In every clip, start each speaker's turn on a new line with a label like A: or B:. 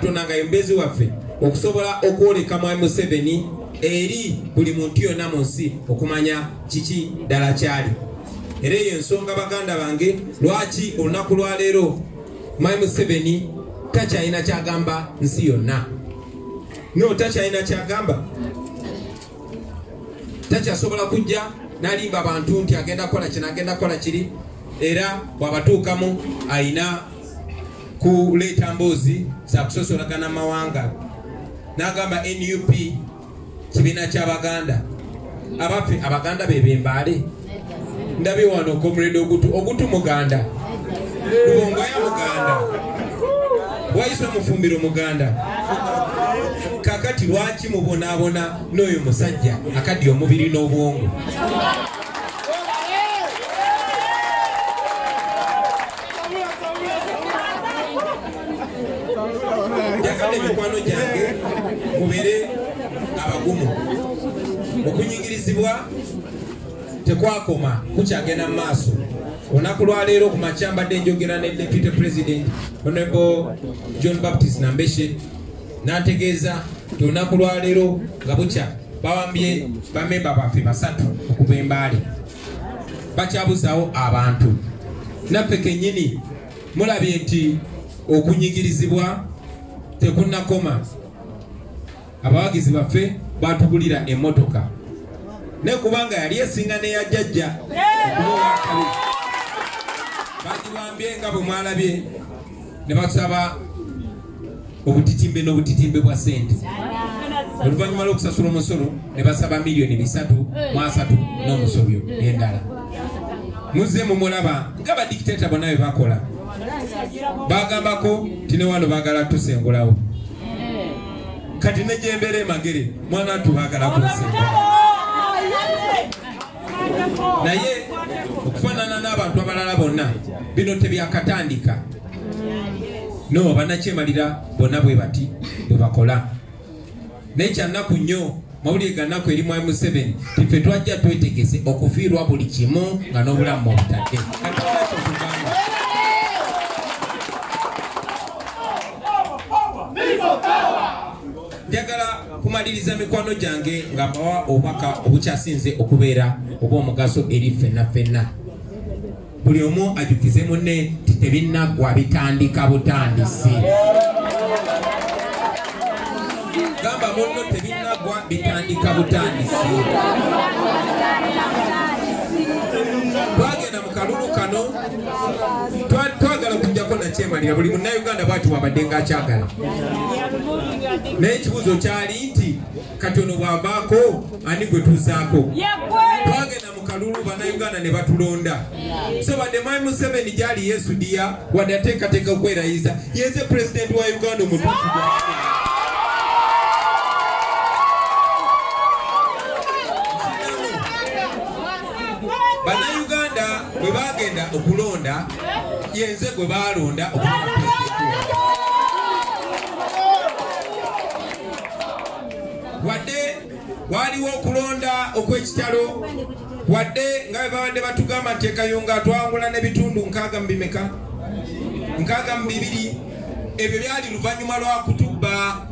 A: Katonda nga yembeezi waffe okusobola okwoleka Mwami Museveni eri buli muntu yonna mu nsi okumanya kiki ddala kyali. Era eyo ensonga baganda bange lwaki olunaku lwaleero Mwami Museveni takyalina kyagamba nsi yonna. No, takyalina kyagamba, takyasobola kujja n'alimba abantu nti agenda kukola kino, agenda kukola kiri, era bw'abatuukamu alina kuleeta mboozi za kusosolagana mawanga n'agamba NUP kibiina ky'Abaganda. Abaffe Abaganda be b'Embaale? Ndabye wano Comrade Ogutu, Ogutu Muganda, Lubongoya Muganda, Waiswa Mufumbiro Muganda. Kakati lwaki mubonaabona n'oyo musajja akaddiye omubiri n'obwongo? Njagala emikwano gyange mubeere abagumu. Okunyigirizibwa tekwakoma, kukyagenda mu maaso. Olunaku lwaleero ku makya mbadde njogera ne Deputy President Honorable John Baptist Nambeshe, n'antegeeza nti olunaku lwaleero nga bukya bawambye bamemba baffe 3 okuva e Mbale. Bakyabuzaawo abantu. Naffe kennyini mulabye nti okunyigirizibwa tekunnakoma. Abawagizi baffe batugulira emmotoka, naye kubanga yali esinga n'eya jjajja okuba owakabi, bagiwambye nga bwe mwalabye, ne basaba obutitimbe n'obutitimbe bwa ssente. Oluvannyuma lw'okusasula omusolo ne basaba miliyoni 330 n'omusobyo n'endala. Muzze mumulaba nga badikiteta bonna bwe bakola, bagambako nti ne wano baagala tusengulawo. Kati ne gyembeera emagere mwana attu baagala kunsengula. Naye okufaanana n'abantu abalala bonna, bino tebyakatandika. No, bannakyemalira bonna bwe bati bwe bakola. Naye kyannaku nnyo, mawulire ga nnaku eri Mwami Museveni, ffe twajja twetegese okufiirwa buli kimu nga n'obulamu obutadde. Njagala kumaliriza mikwano gyange nga mbawa obubaka obukyasinze okubeera obw'omugaso eri ffenna ffenna. Buli omu ajukize munne nti tebinnaggwa, bitandika butandisi. Gamba munno tebinnaggwa, bitandika butandisi. Twagenda mu kalulu kano twagala okuggyako nakyemalira, buli munnayuganda bw'ati bw'abadde ng'akyagala. Naye ekibuuzo kyali nti kati ono bw'avaako ani gwe tuzzaako? Twagenda mu kalulu bannayuganda ne batulonda. So wadde Mwami Museveni gyali yeesudiya, wadde ateekateeka okwerayiza, yenze pulezidenti wa Uganda omutuufu. Bannayuganda bwe bagenda okulonda, yenze gwe baalonda okubeera pulezidenti waabwe. Wadde waliwo okulonda okw'ekitalo, wadde nga bwe babadde batugamba nti Ekayunga twawangula n'ebitundu nkaaga mu bimeka, 62, ebyo byali luvannyuma lwa kutubba,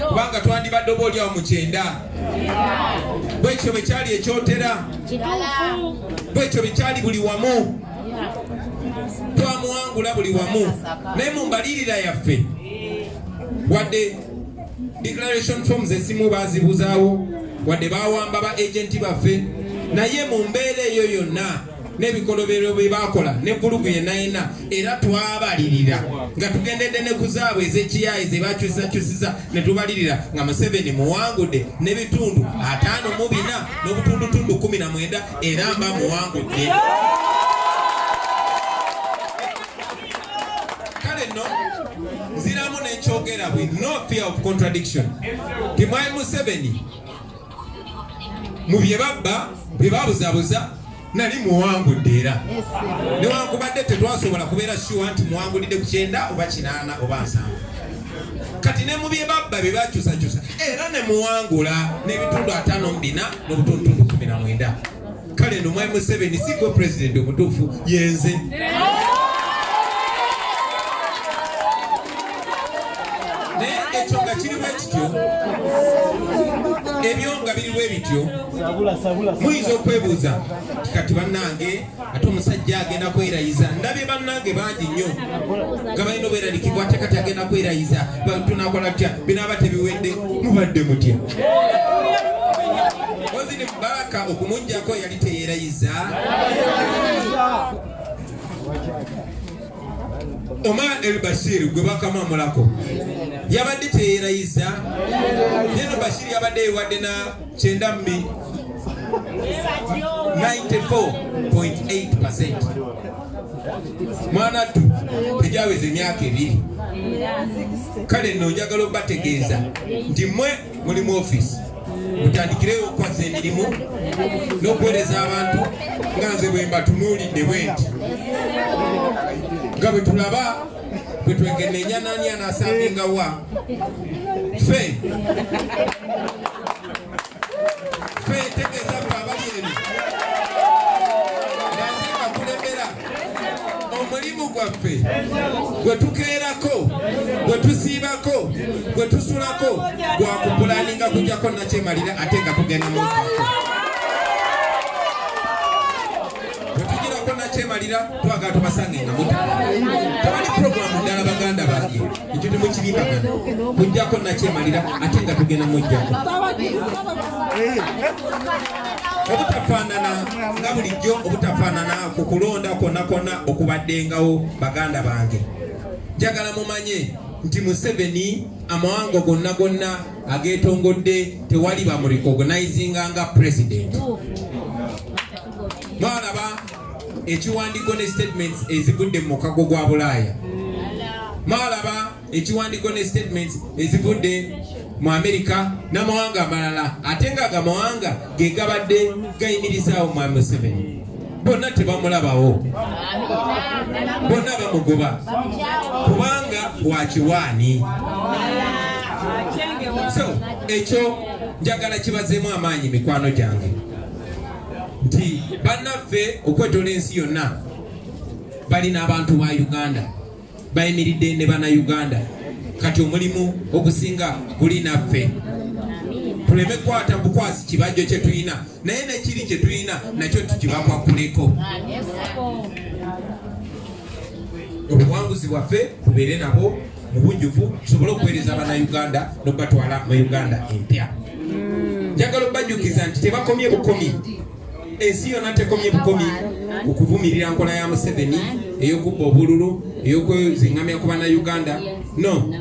A: kubanga twandibadde oba oliawo mu 90. Bwekyo bwe kyali ekyotera, bwekyo bwe kyali buli wamu, twamuwangula buli wamu. Naye mu mbalirira yaffe, wadde declaration forms ezimu baazibuzaawo, wadde bawamba ba agenti baffe, naye mu mbeera eyo yonna n'ebikolobero bye baakola ne vulugu yenna yenna, era twabalirira nga tugendedde ne ku zaabwe ez'ekiyaayi ze bakyusizakyusiza, ne tubalirira nga Museveni muwangudde n'ebitundu 54 n'obutundutundu 19, era mba muwangudde. Kale nno nziramu n'enkyogera with no fear of contradiction nti Mwami Museveni mu bye babba, bye babuzabuza, nali muwangudde, era newankubadde tetwasobola kubeera sure nti muwangulidde ku 90 oba 80 oba 70. Kati ne mu bye babba, bye bakyusakyusa, era ne muwangula n'ebitundu 54 n'obutundutundu 19. Kale no Mwami Museveni si gwe pulezidenti omutuufu, yenze. Ekyo nga kiri bwe kityo, ebyo nga biri bwe bityo, muyinza okwebuuza kati bannange, ate omusajja agenda kwerayiza. Ndabye bannange bangi nnyo nga balina obweralikibwa, ate kati agenda kwerayiza, tunakola tutya, binaaba tebiwedde, mubadde mutya? Hosni Mubaraka okumuggyako yali teyerayiza. Omar El Bashir gwe bakamamulako yabadde teyerayiza. Neno Bashir yabadde yewadde na 94.8%. Mwana ttu tegyaweza emyaka 2. Kale nno njagala obategeeza nti mmwe muli mu ofiisi, mutandikirewo okukwasa emirimu n'okuweereza abantu nga nze bwe mbatunuulidde bwe nti, nga bwe tulaba bwe twekenneenya nani anaasavingawa. Ffe ffe ntegeeza ffe abali eno nga nze mbakulembera, omulimu gwaffe gwe tukeerako, gwe tusiibako, gwe tusulako, gwa kupulaninga kujjako nakyemalira, ate nga tugenda mu bwe tugirako nakyemalira, twagala tubasange nga mutala. Tewali puroguramu ddala, baganda bange, ekyo temukirimbagana. Kujjako nakyemalira, ate nga tugenda mujjako. Obutafaanana nga bulijjo, obutafaanana ku kulonda kwonna kwonna okubaddengawo, baganda bange, njagala mumanye nti Museveni amawanga gonna gonna ageetongodde tewali bamurecognizinga nga president. Mwalaba ekiwandiiko ne statements ezivudde mu mukago gwa Bulaaya, mwalaba ekiwandiiko ne statements ezivudde mu Amerika n'amawanga amalala, ate nga agamawanga ge gabadde gayimirizaawo mwami Museveni. Bonna tebamulabawo, bonna bamugoba kubanga wakiwaani. So ekyo njagala kibazeemu amaanyi, mikwano gyange, nti bannaffe okwetola ensi yonna balina abantu ba Uganda, bayimiridde ne Bannayuganda. Kati omulimu ogusinga guli naffe, tuleme kukwata bukwasi kibajjo kye tulina, naye nekiri kye tulina nakyo tukibakwakuleko. Obuwanguzi bwaffe tubeere nabo mu bujjuvu, tusobole okuweereza Bannayuganda n'okubatwala mu Uganda empya. Njagala okubajjukiza nti tebakomye bukomi, ensi yonna tekomye bukomi ku kuvumirira nkola ya Museveni ey'okubba obululu, ey'okwezingamya ku Bannayuganda. No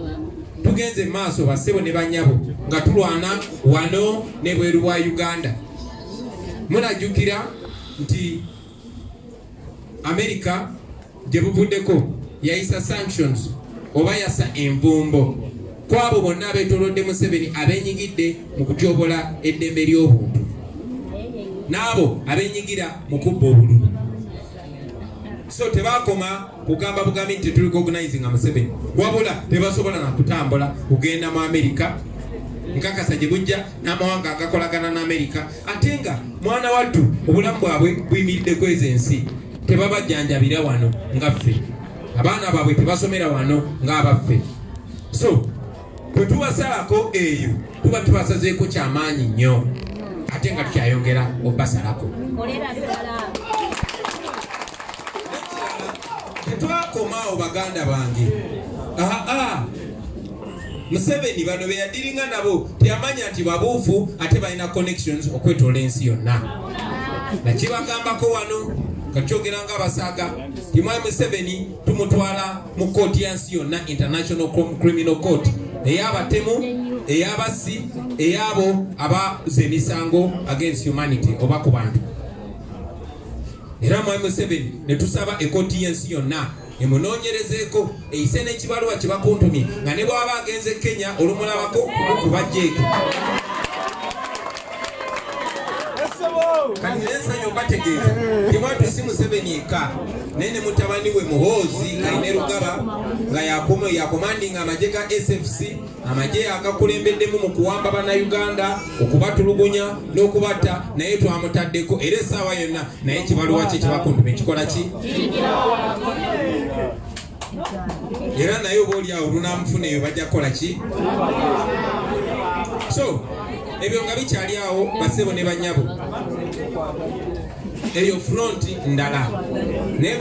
A: tugenze maaso, bassebo ne bannyabo, nga tulwana wano ne bweru wa Uganda. Munajjukira nti America gye buvuddeko yayisa sanctions oba yasa envumbo ku abo bonna abeetolodde Museveni, abenyigidde mu kutyobola eddembe ly'obuntu n'abo abenyigira mu kubba obululu. So tebakoma kugamba bugambi nti teturecognizinga Museveni, wabula tebasobola nakutambula kugenda mu Amerika, nkakasa gye bujja n'amawanga agakolagana n'Amerika, ate nga mwana wattu obulamu bwabwe buyimiridde kweza ensi. Tebabajjanjabira wano nga ffe, abaana baabwe tebasomera wano ng'abaffe. So bwe tubasalako eyo, tuba tubasazeeko kyamaanyi nnyo, ate nga tukyayongera obasalako. Tetwakomaawo, baganda bange. Aa, Museveni bano be yadiringa nabo teyamanya nti babuufu, ate balina connections okwetoola ensi yonna. Nakibagambako wano, kakyogera nga abasaaga, timwami Museveni tumutwala mu kooti ya nsi yonna, International Criminal Court, ey'abatemu, ey'abassi, ey'abo abaza emisango against humanity oba ku bantu. Era mwami Museveni ne tusaba ekooti y'ensi yonna emunoonyerezeeko, eyise n'ekibaluwa kye bakuntumye, nga ne bw'aba agenze Kenya olumulabako kubajjeeko. Kati nensanya obategeeza timwatu si Museveni eka, naye ne mutabani we Muhoozi Kainerugaba, nga yakomandinga amagye ga SFC, amagye agakulembeddemu mu kuwamba Bannayuganda, okubatulugunya n'okubatta, naye twamutaddeko era essaawa yonna naye ekibaluwa kye kibakuntumye kikola ki. Era naye oba oli awo lunamufuna eyo bajja kukola ki? So ebyo nga bikyali awo, basebo ne banyabo, eyo front ndala naye.